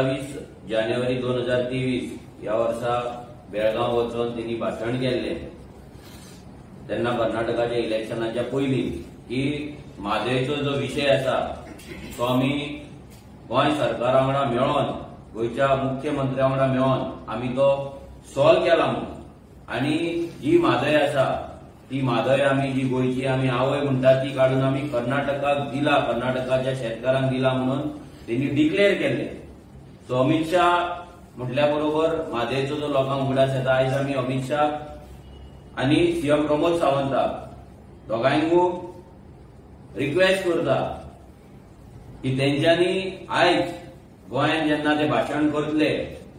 27 जानेवारी 2023 ह्या वर्सा बेळगांव वचून तेणी भाशण केल्लें तेन्ना कर्नाटकाच्या इलेक्शनाच्या पयलीं की म्हादयचो जो विशय आसा तो आमी गोंय सरकारा वांगडा मेळोन, गोंयच्या मुख्यमंत्र्या वांगडा मेळोन आमी तो सॉल्व केला म्हणून. आनी जी म्हादय आसा ती म्हादय आमी जी गोंयची आमी आवय म्हणटा ती काडून आमी कर्नाटकाक दिला, कर्नाटकाच्या शेतकारांक दिला म्हणून तेणी डिक्लेअर केल्लें. सो अमित शाह म्हटल्या बरोबर म्हादयचो जो लोकांक उगडास येता, आयज आमी अमित शाह आनी सीएम प्रमोद सावंताक दोगांयकूय रिक्वेस्ट करता की तेंच्यांनी आयज गोंयांत जेन्ना ते भाशण करतले,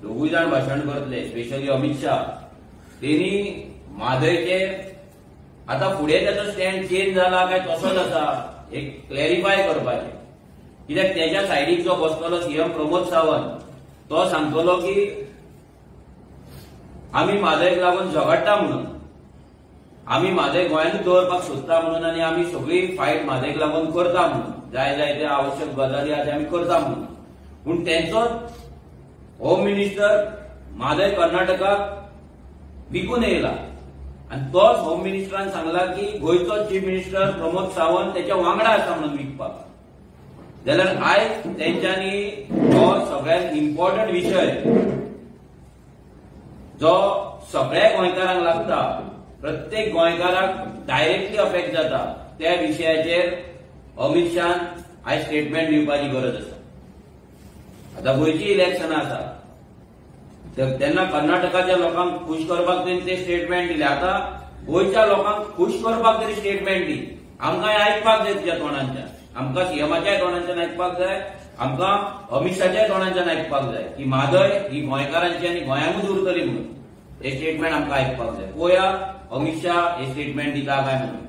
दोगूय जाण भाशण करतले, स्पेशली अमित शाह, तेणी म्हादयचेर आतां फुडें ताचो स्टँड चेंज जाला काय तसोच आसा एक क्लॅरिफाय करपाचें. कित्याक तेच्या सायडीक जो बसतलो सीएम प्रमोद सावंत तो सांगतलो की आमी म्हादयक लागून झगडटा म्हणून, आमी म्हादय गोंयांतूच दवरपाक सोदता म्हणून आनी आमी सगळी फायट म्हादयक लागून करता म्हणून, जाय जाय ते आवश्यक गजाली आसा आमी करता म्हणून. पूण तेंचोच होम मिनिस्टर म्हादय कर्नाटकाक विकून येयला आनी तोच होम मिनिस्टरान सांगला की गोंयचो चीफ मिनिस्टर प्रमोद सावंत तेच्या वांगडा आसा म्हणून विकपाक. जाल्यार आयज तेंच्यांनी हो सगळ्यात इम्पॉर्टंट विशय जो सगळ्या गोंयकारांक लागता, प्रत्येक गोंयकाराक डायरेक्टली अफेक्ट जाता, त्या विशयाचेर अमित शाहन आयज स्टेटमेंट दिवपाची गरज आसा. आतां गोंयची इलेक्शनां आसा तेन्ना कर्नाटकाच्या लोकांक खूश करपाक तेणी ते स्टेटमेंट दिले, आतां गोंयच्या लोकांक खूश करपाक तरी स्टेटमेंट दी. आमकां आयकपाक जाय तुज्या तोंडांच्यान, आमकां सीएमाच्याय तोंडांच्यान आयकपाक जाय, आमकां अमित शाहच्याय तोंडांच्यान आयकपाक जाय की म्हादय ही गोंयकारांची आनी गोंयांकूच उरतली म्हणून. हे स्टेटमेंट आमकां आयकपाक जाय. पळोवया अमित शाह हे स्टेटमेंट दिता काय म्हणून.